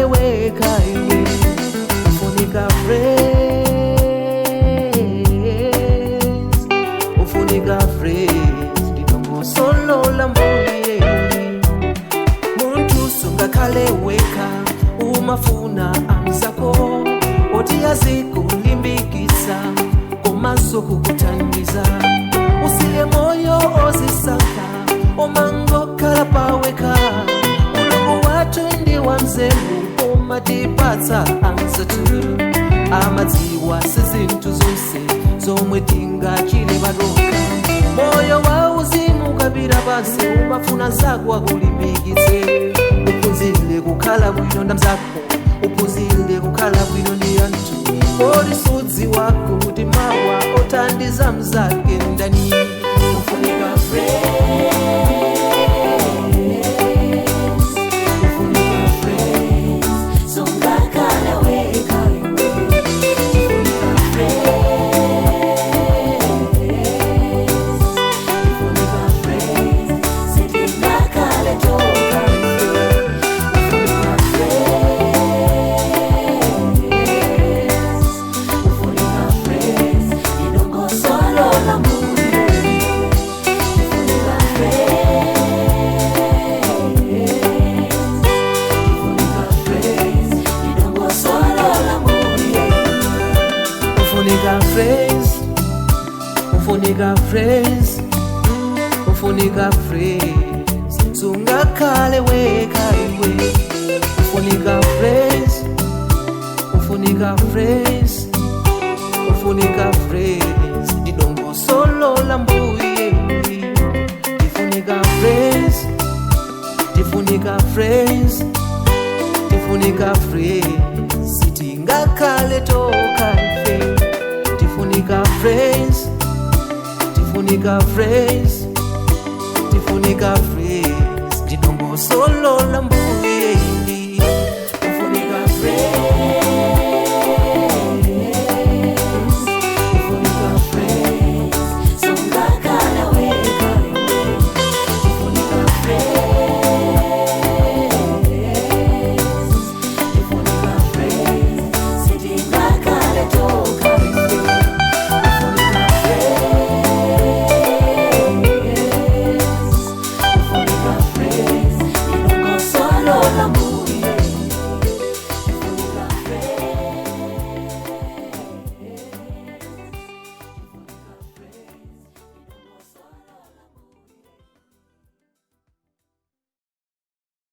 sungakhale wekha iwe. Ufunika friends, ufunika friends, ndidongosolo la mbuye. Muntu sungakhale wekha, umafuna amzako oti azikulimbikitsa komanso kukuthandiza. Usiye moyo ozisankha omangokhala pawekha. Mulungu wathu ndi wanzeru, umatipatsa anzathu amadziwa sizinthu zonse zomwe tingachite patokha. Moyo wa uzimu ukapita pansi, umafuna nzako akulimbikitse. Uphunzire kukhala bwino ndi mzako, uphunzire kukhala bwino ndi anthu, poti sudziwa kuti mawa othandiza mzake ndani. Ufunika friends, ufunika friends, Sungakhale wekha iwe. Ufunika friends, ufunika friends, Sitingakhale tokha ife. Ufunika friends, ufunika friends, Ndidongosolo la mbuye. Ufunika friends, ufunika friends, Ndidongosolo la mbuye. Ufunika friends, ufunika friends, ufunika friends, sungakhale wekha iwe. Ufunika friends, ufunika friends, ufunika friends, ndidongosolo la mbuye. Tifunika friends, tifunika friends, tifunika friends, sitingakhale tokha ife. Tifunika friends, tifunika friends, tifunika friends, ndidongosolo la mbuye. Ufunika friends, ufunika friends, Sungakhale wekha iwe. Ufunika friends, ufunika friends, Sitingakhale tokha ife. Ufunika friends, ufunika friends, Ndidongosolo la mbuye.